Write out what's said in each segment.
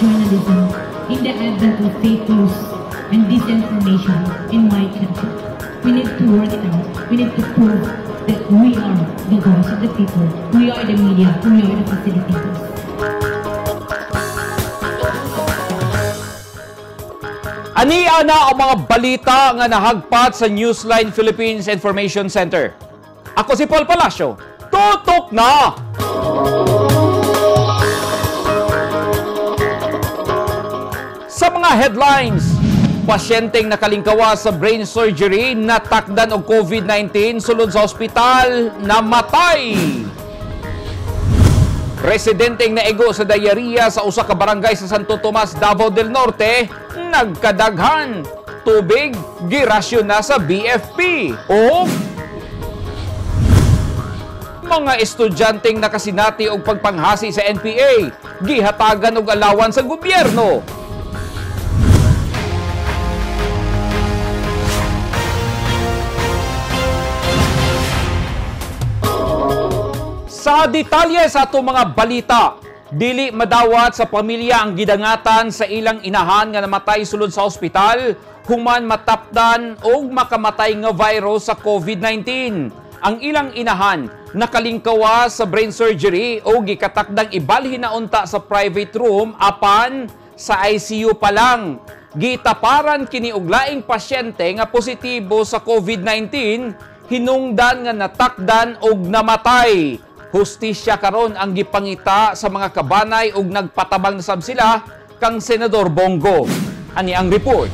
journalism in the advent of fake news and disinformation in my country. We need to work it out. We need to prove that we are the voice of the people. We are the media. We are the facilitators. Ania na ang mga balita nga nahagpat sa Newsline Philippines Information Center. Ako si Paul Palacio. Tutok na! Sa mga headlines, pasyenteng nakalingkawa sa brain surgery natakdan og COVID-19 sulod sa ospital, namatay. Residenteng naigo sa diarrhea sa usa ka barangay sa Santo Tomas, Davao del Norte, nagkadaghan. Tubig, girasyon na sa BFP. O mga estudyanteng nakasinati og pagpanghasi sa NPA, gihatagan og alawan sa gobyerno. Sa detalye sa atong mga balita, dili madawat sa pamilya ang gidangatan sa ilang inahan nga namatay sulod sa ospital human matapdan og makamatay nga virus sa COVID-19. Ang ilang inahan nakalingkawa sa brain surgery o gikatakdang ibalhin na unta sa private room apan sa ICU pa lang. Gitaparan kini og laing pasyente nga positibo sa COVID-19 hinungdan nga natakdan og namatay. Hustisya karon ang gipangita sa mga kabanay ug nagpatabang na sab sila kang Senador Bongo. Ani ang report.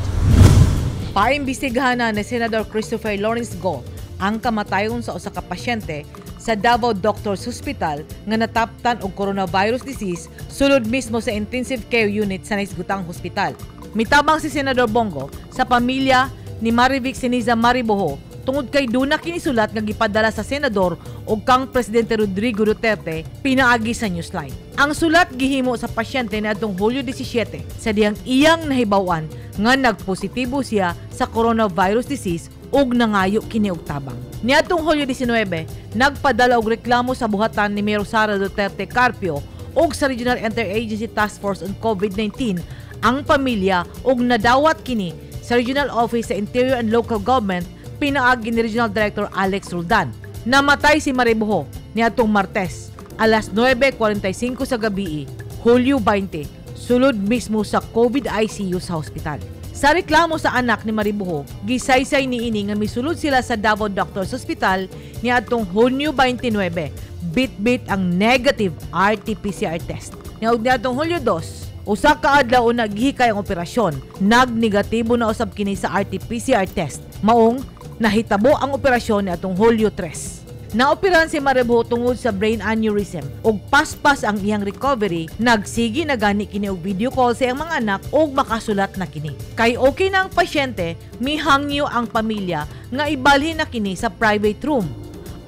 Paimbestigahan na ni Senador Christopher Lawrence Go ang kamatayon sa usa ka pasyente sa Davao Doctors Hospital nga nataptan og coronavirus disease sulod mismo sa intensive care unit sa naisgutang hospital. Mitabang si Senador Bongo sa pamilya ni Marivic Siniza Mariboho tungod kay duna kini sulat nga gipadala sa senador ug kang Presidente Rodrigo Duterte pinaagi sa Newsline. Ang sulat gihimo sa pasyente niadtong Hulyo 17 sa diyang iyang nahibaw-an nga nagpositibo siya sa coronavirus disease ug nangayo kini og tabang. Niadtong Hulyo 19, nagpadala og reklamo sa buhatan ni Mayor Sara Duterte Carpio ug sa Regional Interagency Task Force on COVID-19 ang pamilya ug nadawat kini sa Regional Office sa Interior and Local Government pinaagi ni Regional Director Alex Roldan. Namatay si Mariboho niadtong Martes, alas 9:45 sa gabi, Hulyo 20, sulod mismo sa COVID ICU sa hospital. Sa reklamo sa anak ni Mariboho, gisaysay niini nga misulod sila sa Davao Doctors Hospital niadtong Hunyo 29, bit-bit ang negative RT-PCR test. Niadtong Hulyo 2, usa ka adlaw una gihikay ang operasyon, nagnegatibo na usab kini sa RT-PCR test. Maong nahitabo ang operasyon niadtong Hulyo 3. Naoperahan si Mariboho tungod sa brain aneurysm ug paspas ang iyang recovery, nagsigi na gani kini og video call sa iyang mga anak ug makasulat na kini. Kay okay na ang pasyente, mihangyo ang pamilya nga ibalhin na kini sa private room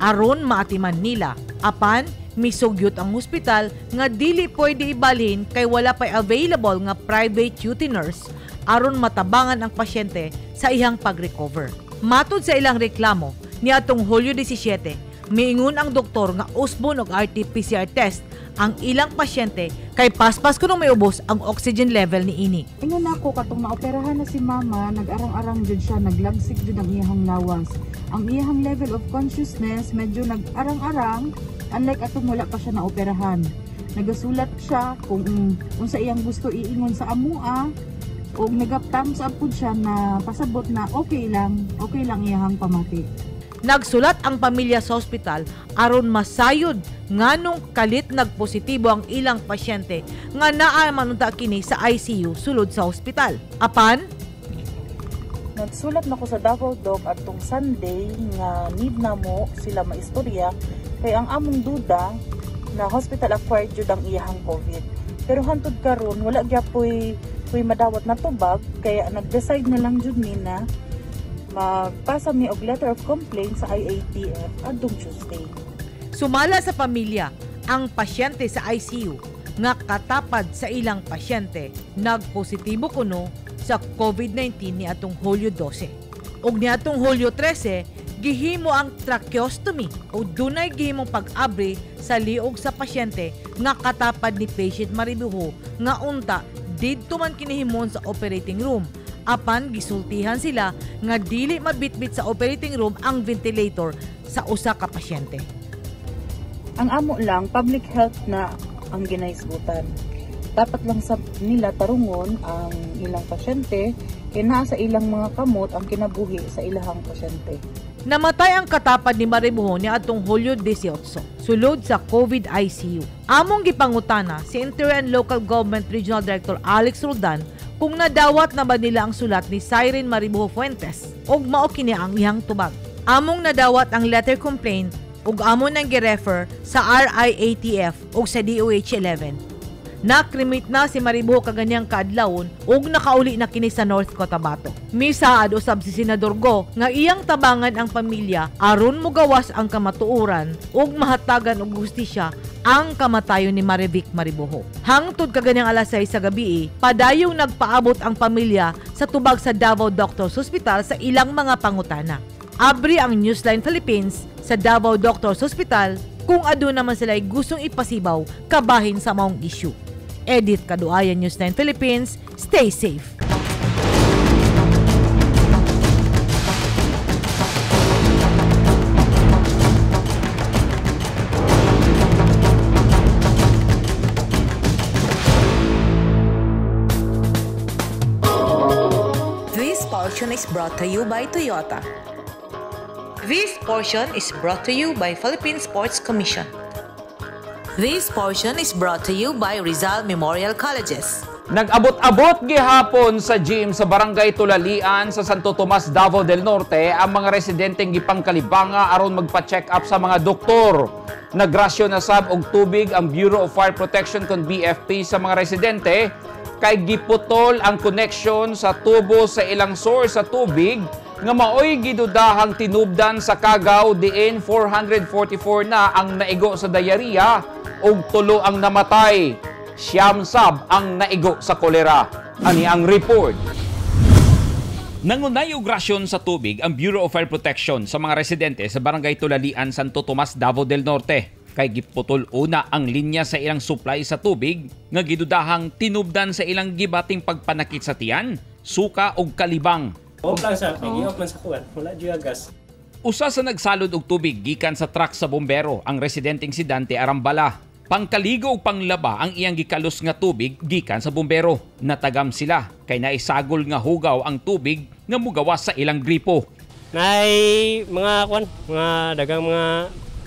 aron maatiman nila. Apan misugyot ang hospital nga dili pwede ibalhin kay wala pay available nga private duty nurse aron matabangan ang pasyente sa iyang pag-recover. Matod sa ilang reklamo, niadtong Hulyo 17, miingon ang doktor nga usbon og RT-PCR test ang ilang pasyente kay paspas kuno may ubos ang oxygen level niini. Ingon ako katong naoperahan na si mama, nag-arang-arang jud siya, naglagsik jud ang iyahang lawas. Ang iyahang level of consciousness medyo nag-arang-arang, unlike atong wala pa siya naoperahan. Nagasulat siya kung unsa iyang gusto iingon sa amua. Og nagap-thumbs up pud siya na pasabot na okay lang iyahang pamati. Nagsulat ang pamilya sa ospital aron masayod nganong kalit nagpositibo ang ilang pasyente nga naa man unta kini sa ICU sulod sa ospital. Apan nagsulat nako sa Davao Doc atong Sunday nga need namo sila maistorya kay ang among duda na hospital acquired jud ang iyahang COVID. Pero hantod karon wala gyapoy kuy madawat na tubag, kaya nag-decide na lang jud mi na magpasa mi og letter of complaint sa IATF adtong Tuesday. Sumala sa pamilya ang pasyente sa ICU nga katapad sa ilang pasyente nagpositibo kuno sa COVID-19 niadtong Hulyo 12. Ug niadtong Hulyo 13, gihimo ang tracheostomy o dunay gihimong pag-abri sa liog sa pasyente nga katapad ni patient Mariboho nga unta didto man kini himon sa operating room. Apan gisultihan sila nga dili mabitbit sa operating room ang ventilator sa usa ka pasyente. Ang amo lang, public health na ang ginahisgutan. Dapat lang sa nila tarungon ang ilang pasyente kay naa sa ilang mga kamot ang kinabuhi sa ilahang pasyente. Namatay ang katapad ni Mariboho ni atong Hulyo 18, sulod sa COVID ICU. Among gipangutana si Interior and Local Government Regional Director Alex Roldan kung nadawat na ba nila ang sulat ni Cyrene Mariboho Fuentes ug mao kini ang iyang tubag. Among nadawat ang letter complaint ug amo nang girefer sa RIATF ug sa DOH 11. Nakremate na si Mariboho kaganyang kaadlawon ug nakauli na kini sa North Cotabato. Misaad usab si Senador Go nga iyang tabangan ang pamilya aron mogawas ang kamatuoran ug mahatagan og hustisya ang kamatayon ni Marivic Mariboho. Hangtod kaganyang alas 6 sa gabi, padayong nagpaabot ang pamilya sa tubag sa Davao Doctors Hospital sa ilang mga pangutana. Abri ang Newsline Philippines sa Davao Doctors Hospital kung aduna naman sila gustong ipasibaw kabahin sa maong issue. Edith Kaduayan, News 9 Philippines. Stay safe. This portion is brought to you by Toyota. This portion is brought to you by Philippine Sports Commission. This portion is brought to you by Rizal Memorial Colleges. Nag-abot-abot gihapon sa gym sa Barangay Tulalian sa Santo Tomas, Davao del Norte ang mga residenteng gipangkalibanga aron magpa-check up sa mga doktor. Nagrasyon na sab og tubig ang Bureau of Fire Protection kon BFP sa mga residente kay giputol ang connection sa tubo sa ilang source sa tubig nga maoy gidudahang tinubdan sa Kagaw diin 444 na ang naigo sa diarrhea ug 3 ang namatay. 9 sab ang naigo sa kolera. Ani ang report. Nangunay og rasyon sa tubig ang Bureau of Fire Protection sa mga residente sa Barangay Tulalian, Santo Tomas, Davao del Norte. Kay giputol una ang linya sa ilang supply sa tubig nga gidudahang tinubdan sa ilang gibating pagpanakit sa tiyan, suka ug kalibang. Off lang sa, nag-off man sa kuwan, wala jud gas. Usa sa nagsalod og tubig gikan sa truck sa bombero ang residenteng si Dante Arambala. Pangkaligo ug panglaba ang iyang gikalus nga tubig gikan sa bombero. Natagam sila kay naisagol nga hugaw ang tubig nga mugawas sa ilang gripo. Nay mga kuwan, mga dagang mga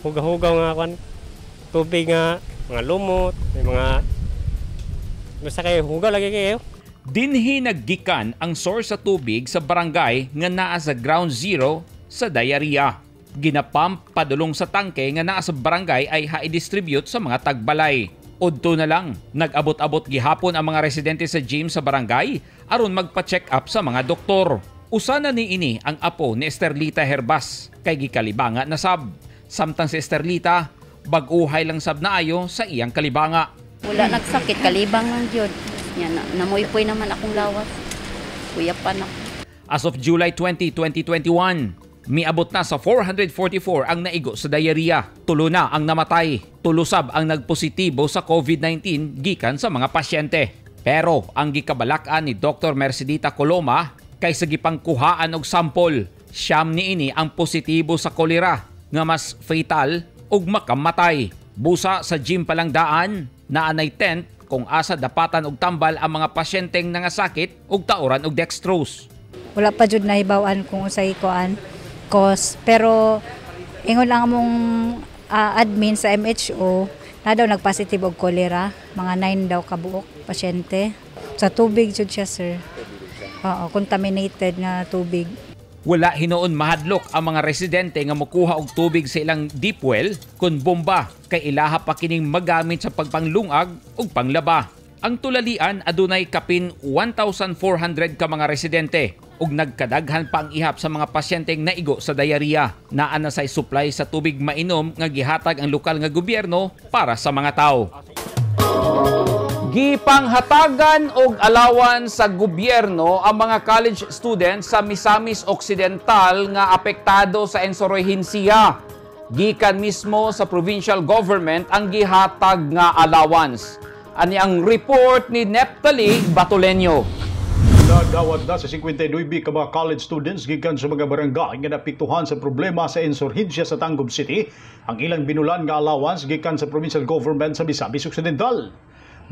hugaw-hugaw nga kuwan, tubig nga mga lumot, may mga basta kay hugaw lagi kayo. Dinhi naggikan ang source sa tubig sa barangay nga naa sa ground zero sa diarrhea. Ginapump padulong sa tangke nga naa sa barangay ay ha-distribute sa mga tagbalay. Udto na lang, nag-abot-abot gihapon ang mga residente sa gym sa barangay aron magpa-check up sa mga doktor. Usa na niini ang apo ni Esterlita Herbas kay gikalibanga na sab. Samtang si Esterlita, bag-uhay lang sab naayo sa iyang kalibanga. Wala nagsakit, kalibang lang jud. Yan, namuypoy naman akong lawas. Kuya pa na. As of July 20, 2021, miabot na sa 444 ang naigo sa diarrhea. 3 na ang namatay. 3 sab ang nagpositibo sa COVID-19 gikan sa mga pasyente. Pero ang gikabalak-an ni Dr. Mercedita Coloma kay sa gipangkuhaan og sample, 9 niini ang positibo sa kolera nga mas fatal ug makamatay. Busa sa gym palang daan, naanay tent kung asa dapatan og tambal ang mga pasyenteng nangasakit ug tauran og dextrose. Wala pa jud nahibaw-an kung unsay kuan cause, pero ingon lang among admin sa MHO na daw nagpositive og cholera, mga 9 daw kabuok pasyente. Sa tubig jud siya, sir. Oo, contaminated nga tubig. Wala hinuon mahadlok ang mga residente nga mokuha og tubig sa ilang deep well kun bomba kay ilaha pa kining magamit sa pagpanglungag ug panglaba. Ang Tulalian adunay kapin 1,400 ka mga residente ug nagkadaghan pa ang ihap sa mga pasyenteng naigo sa diarrhea. Naa na say supply sa tubig mainom nga gihatag ang lokal nga gobyerno para sa mga tawo. Gipanghatagan og alawan sa gobyerno ang mga college students sa Misamis Occidental nga apektado sa insurhensiya. Gikan mismo sa provincial government ang gihatag nga allowance. Ani ang report ni Neptali Batolenyo. Nadawat na sa 59 ka mga college students gikan sa mga barangay nga naapektuhan sa problema sa insurhensya sa Tangub City ang ilang binulan nga allowance gikan sa provincial government sa Misamis Occidental.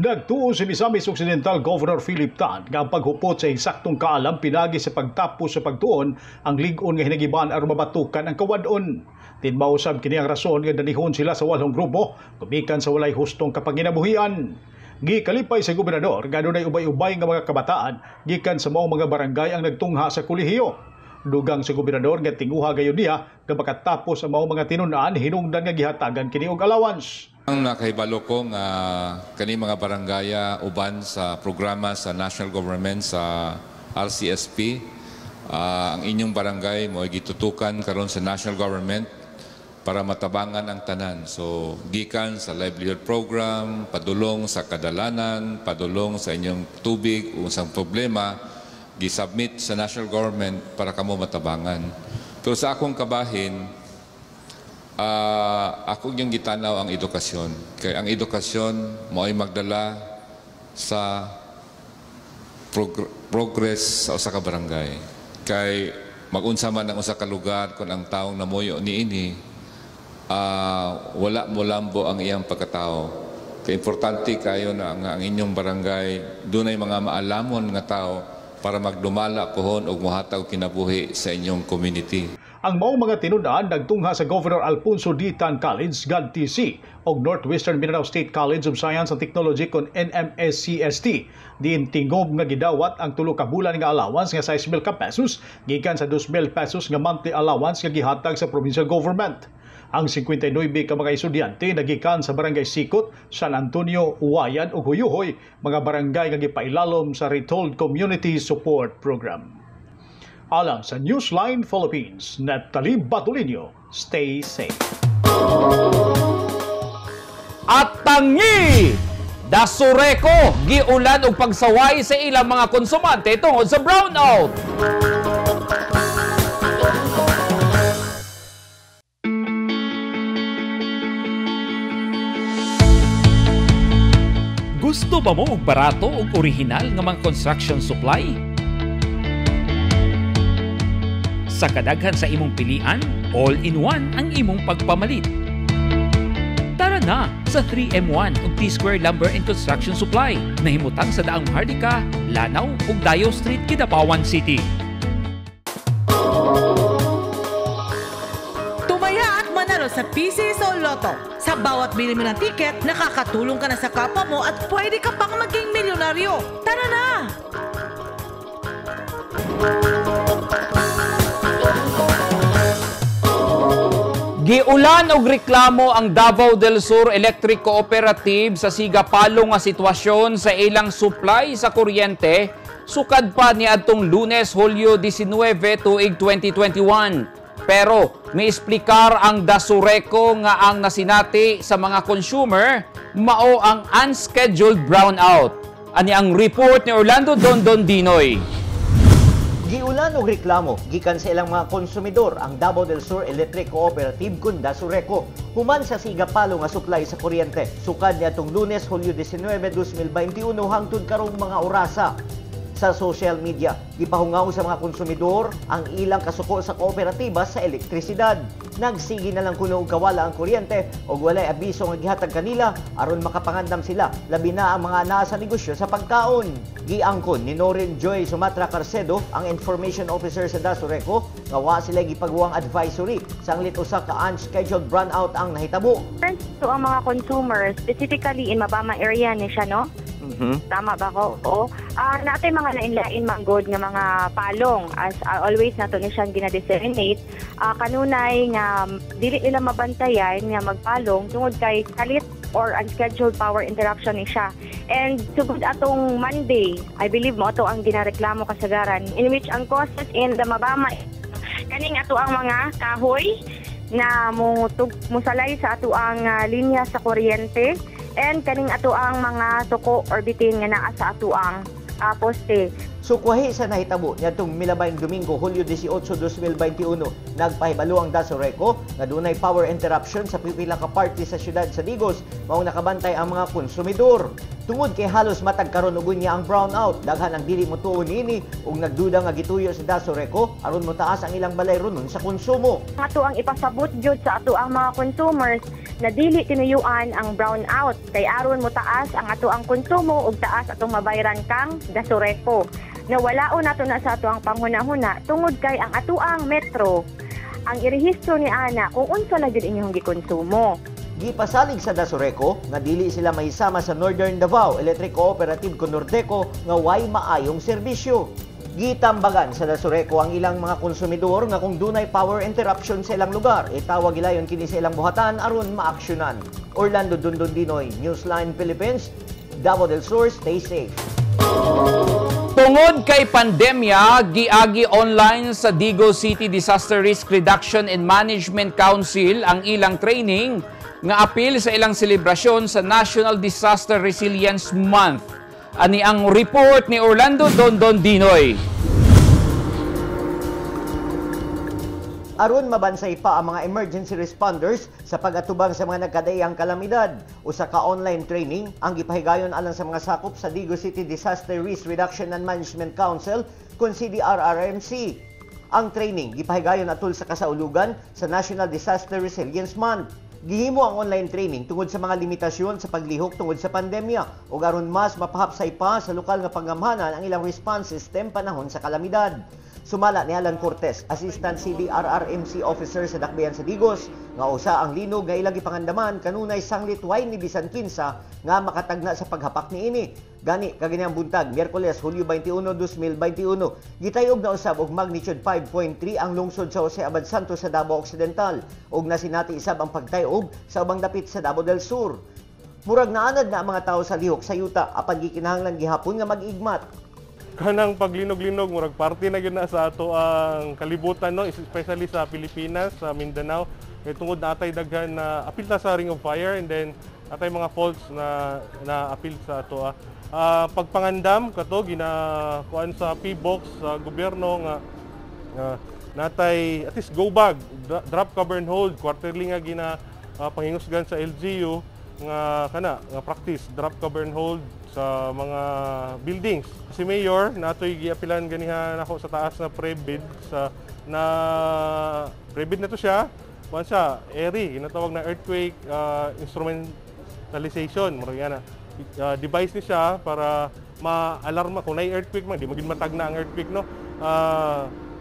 Nagtuo si Misamis Occidental Governor Philip Tan nga ang paghupot sa eksaktong kaalam pinagi sa pagtapos sa pagtuon ang lig-on nga hinagiban aron mabatukan ang kawad-on. Tinmausab usab kini ang rason nga danihon sila sa walhong grupo gumikan sa walay hustong kapanginabuhian. Gikalipay sa gobernador nga dunay ubay-ubay nga mga kabataan gikan sa maong mga barangay ang nagtungha sa kolehiyo. Dugang sa gobernador nga tinguha gayon niya nga makatapos ang maong mga tinun-an hinungdan nga gihatagan kini og allowance. Ang nakahibalo ko nga kani mga barangaya uban sa programa sa national government sa RCSP, ang inyong barangay mo gitutukan karon sa national government para matabangan ang tanan. So, gikan sa livelihood program, padulong sa kadalanan, padulong sa inyong tubig, unsang problema, gisubmit sa national government para kamo matabangan. Pero sa akong kabahin, ako yung gitanaw ang edukasyon. Kaya ang edukasyon mo ay magdala sa progress sa usa ka barangay. Kay magunsa man ang usa ka lugar kung ang taong namuyo niini, wala mo lambo ang iyang pagkatao. Kaya importante kayo na ang inyong barangay dunay mga maalamon nga tao para magdumala pohon og mohatag kinabuhi sa inyong community. Ang maong mga tinun-an nagtungha sa Governor Alfonso D. Tan College, GAD-TC, og Northwestern Mindanao State College of Science and Technology kon NMSCST. Diin tingob nga gidawat ang 3 ka bulan nga allowance nga 6,000 ka pesos gikan sa 2,000 pesos nga monthly allowance nga gihatag sa provincial government. Ang 59 ka mga estudyante nagikan sa barangay Sikot, San Antonio, Uwayan ug Huyuhoy, mga barangay nga gipailalom sa Retold Community Support Program. Alang sa Newsline Philippines, Neptali Batolinio, stay safe. At tangi! Dasureco, giulan og pagsaway sa ilang mga konsumante tungod sa brownout. Gusto ba mo og barato og orihinal nga mga construction supply? Sa kadaghan sa imong pilian, all-in-one ang imong pagpamalit. Tara na sa 3M1 ug T-Square Lumber and Construction Supply na himutang sa Daang Maharlika, Lanao ug Dayo Street, Kidapawan City. Tumaya at manalo sa PCSO Lotto. Sa bawat bili mo ng ticket, nakakatulong ka na sa kapwa mo at pwede ka pang maging milyonaryo. Tara na! Giulan og reklamo ang Davao del Sur Electric Cooperative sa sigapalo nga sitwasyon sa ilang supply sa kuryente sukad pa niadtong Lunes, Hulyo 19, tuig 2021. Pero miisplikar ang Dasureco nga ang nasinati sa mga consumer mao ang unscheduled brownout. Ani ang report ni Orlando Dondon Dinoy. Giulan og reklamo gikan sa ilang mga konsumidor ang Davao del Sur Electric Cooperative kun Dasureco human sa sigapalo nga supply sa kuryente sukad niadtong Lunes, Hulyo 19, 2021 hangtod karong mga orasa. Sa social media, gipahungaw sa mga konsumidor ang ilang kasuko sa kooperatiba sa elektrisidad. Nagsigi na lang kuno og kawala ang kuryente og walay abiso nga gihatag kanila aron makapangandam sila, labi na ang mga naa sa negosyo sa pagkaon. Giangkon ni Norin Joy Sumatra Carcedo, ang information officer sa Dasureco, nga wa sila gipagwang advisory sanglit usa ka unscheduled brownout ang nahitabo. So ang mga consumers, specifically in Mabama area ni siya, no? Mm-hmm. Tama ba ko? Oo. Natay mga lain-lain manggod nga mga palong as always nato ni siyang gina-disseminate. Kanunay nga dili nila mabantayan nga magpalong tungod kay kalit or unscheduled power interruption ni siya. And sugod atong Monday, I believe mo ato ang ginareklamo kasagaran in which ang causes in the Mabama kaning ato ang mga kahoy na musalay sa ato ang linya sa kuryente and kaning ato ang mga suko or bitin nga naa sa ato ang poste. Sukwahi sa nahitabo niadtong milabayng Domingo, Hulyo 18, 2021, nagpahibalo ang Dasureco nga dunay power interruption sa pipila ka parte sa syudad sa Digos, maong nakabantay ang mga konsumidor. Tungod kay halos matag karon og unya ang brownout, daghan ang dili motuo niini ug nagduda nga gituyo sa Dasureco aron motaas ang ilang balayronon sa konsumo. Ato ang ipasabot gyud sa ato ang mga consumers na dili tinuyuan ang brownout kay aron motaas ang ato ang konsumo ug taas atong mabayran kang Dasureco. Nawalaon nato na sa ato ang panghuna-huna tungod kay ang atoang metro ang irehistro ni ana kung unsa na gyud inyong gikonsumo. Gipasalig sa Dasureco nga dili sila mahisama sa Northern Davao Electric Cooperative kon Nordeco nga way maayong serbisyo. Gitambagan sa Dasureco ang ilang mga konsumidor nga kung dunay power interruption sa ilang lugar, itawag gilayon kini sa ilang buhatan aron maaksyonan. Orlando Dundon Dinoy, Newsline Philippines, Davao del Sur, stay safe. Tungod kay pandemya, giagi online sa Digos City Disaster Risk Reduction and Management Council ang ilang training nga apil sa ilang selebrasyon sa National Disaster Resilience Month. Ani ang report ni Orlando Dondon Dinoy. Aron mabansay pa ang mga emergency responders sa pag-atubang sa mga nagkadaiyang kalamidad. Usa ka online training ang gipahigayon alang sa mga sakop sa Digos City Disaster Risk Reduction and Management Council kun CDRRMC. Ang training gipahigayon atol sa kasaulugan sa National Disaster Resilience Month. Gihimo ang online training tungod sa mga limitasyon sa paglihok tungod sa pandemya ug aron mas mapahapsay pa sa lokal nga panggamhanan ang ilang response system panahon sa kalamidad. Sumala ni Alan Cortez, Assistant CDRRMC Officer sa Dakbayan sa Digos, nga usa ang linog nga ilang gipangandaman kanunay sanglit way ni bisan kinsa nga makatagna sa paghapak niini. Gani kaganihang buntag, Miyerkules, Hulyo 21, 2021, gitayog na usab og magnitude 5.3 ang lungsod sa Jose Abad Santos sa Davao Occidental ug nasinati isab ang pagtayog sa ubang dapit sa Davao del Sur. Murag naanad na ang mga tawo sa lihok sa yuta apan gikinahanglan gihapon nga mag-igmat. Kanang paglinog-linog murag parte na gyud na sa ato ang kalibutan, no, especially sa Pilipinas, sa Mindanao. Kay tungod na atay daghan na apil ta sa Ring of Fire and then atay mga faults na na apil sa ato. Pagpangandam kato ginakuan sa P-box sa gobyerno nga natay at least go bag, drop cover and hold quarterly nga gina pangingusgan sa LGU nga kana nga practice drop cover and hold sa mga buildings. Si Mayor natoy giapilan ganiha nako sa taas na pre-bid sa na pre-bid na to siya. Kuan siya, ERI, ginatawag na earthquake instrumentalization, murag ana. Device ni siya para ma-alarma kung nay earthquake man, di magin matagna ang earthquake, no.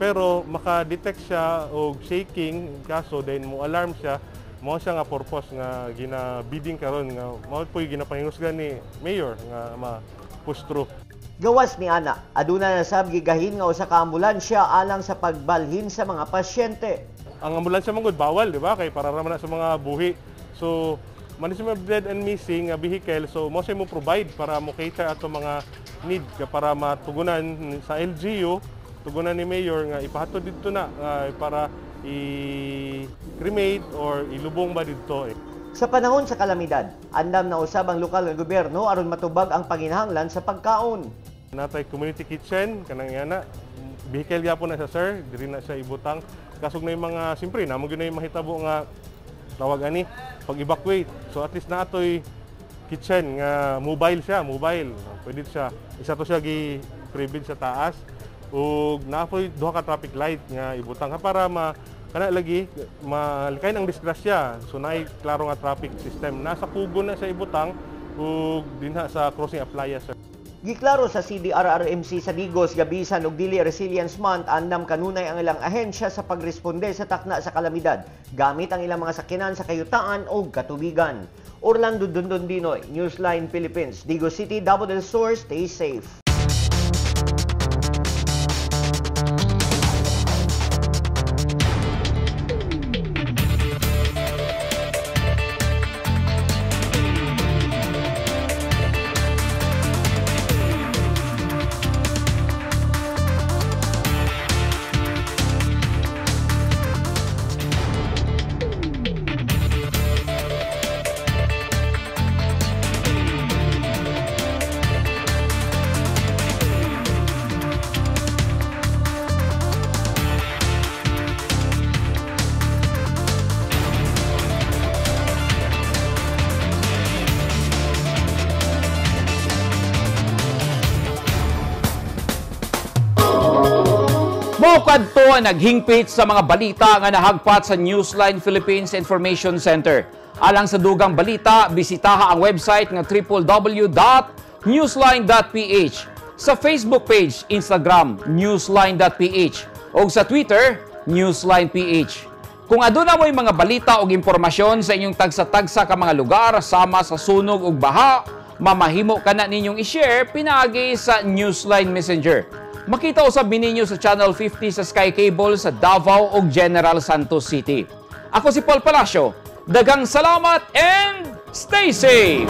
Pero maka-detect siya og shaking kaso then mo alarm siya. Mao siya nga purpose nga gina-bidding karon nga mao po'y ginapahingusgan ni Mayor nga ma-push through. Gawas ni ana, aduna na sab gigahin nga usa ka ambulansya alang sa pagbalhin sa mga pasyente. Ang ambulansya man gud bawal, di ba? Kay para ra man na sa mga buhi. So management of dead and missing nga vehicle, so mo siya mo provide para mo cater ato mga need para matugunan sa LGU, tugunan ni Mayor nga ipahatod didto na para i-cremate or ilubong ba didto. Sa panahon sa kalamidad, andam na usab ang lokal nga gobyerno aron matubag ang panginahanglan sa pagkaon. Natay community kitchen kanang yana, vehicle gyapon na sa sir, diri na siya ibutang. Kasog na yung mga simpre namo gyud na yung mahitabo nga tawag ani pag-evacuate. So at least naatoy kitchen nga mobile siya, mobile. Pwede siya, isa to siya gi-prebid sa taas. Ug naapoy duha ka traffic light nga ibutang ha para ma kana lagi malikayn ang disgrasya. So naay klaro nga traffic system. Nasa kugon na siya ibutang ug dinha sa crossing aplaya sir. Giklaro sa CDRRMC sa Digos gabisan og dili Resilience Month andam kanunay ang ilang ahensya sa pagresponde sa takna sa kalamidad gamit ang ilang mga sakyanan sa kayutaan o katubigan. Orlando Dondon Dinoy, Newsline Philippines, Digos City, Davao del Sur, stay safe. Mao kadto ang naghingpit sa mga balita nga nahagpat sa Newsline Philippines Information Center. Alang sa dugang balita, bisitaha ang website nga www.newsline.ph, sa Facebook page, Instagram, newsline.ph o sa Twitter, newsline.ph. Kung aduna mo'y mga balita o impormasyon sa inyong tagsa-tagsa ka mga lugar sama sa sunog ug baha, mamahimo ka na ninyong i-share pinaagi sa Newsline Messenger. Makita usab ninyo sa Channel 50 sa Sky Cable sa Davao ug General Santos City. Ako si Paul Palacio. Daghang salamat and stay safe!